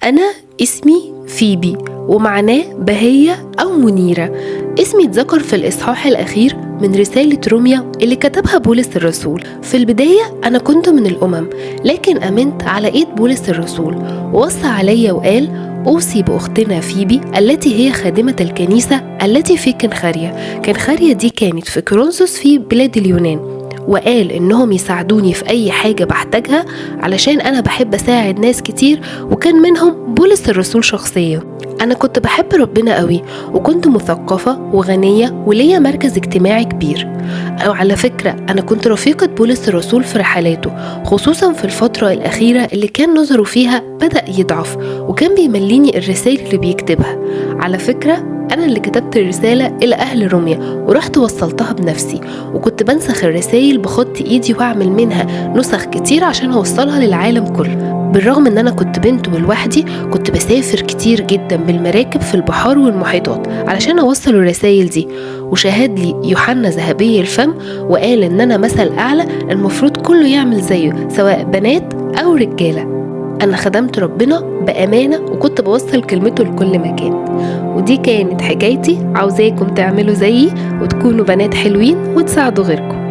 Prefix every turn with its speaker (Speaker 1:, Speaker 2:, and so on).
Speaker 1: أنا اسمي فيبي، ومعناه بهية أو منيرة. اسمي اتذكر في الإصحاح الأخير من رسالة روميا اللي كتبها بولس الرسول. في البداية أنا كنت من الأمم، لكن أمنت على إيد بولس الرسول، ووصى علي وقال: أوصي بأختنا فيبي التي هي خادمة الكنيسة التي في كنخاريا. كنخاريا دي كانت في كورنثوس في بلاد اليونان، وقال إنهم يساعدوني في أي حاجة بحتاجها علشان أنا بحب أساعد ناس كتير، وكان منهم بولس الرسول شخصيا. أنا كنت بحب ربنا قوي، وكنت مثقفة وغنية وليا مركز اجتماعي كبير. أو على فكرة أنا كنت رفيقة بولس الرسول في رحلاته، خصوصا في الفترة الأخيرة اللي كان نظره فيها بدأ يضعف، وكان بيمليني الرسائل اللي بيكتبها. على فكرة أنا اللي كتبت الرسالة إلى أهل روميا ورحت وصلتها بنفسي، وكنت بنسخ الرسائل بخط إيدي وأعمل منها نسخ كتير عشان أوصلها للعالم كله. بالرغم إن أنا كنت بنت ولوحدي، كنت بسافر كتير جدا بالمراكب في البحار والمحيطات علشان أوصل الرسائل دي. وشهد لي يوحنا ذهبي الفم وقال إن أنا مثل أعلى المفروض كله يعمل زيه، سواء بنات أو رجالة. أنا خدمت ربنا بأمانة وكنت بوصل كلمته لكل مكان. ودي كانت حكايتي. عاوزاكم تعملوا زيي وتكونوا بنات حلوين وتساعدوا غيركم.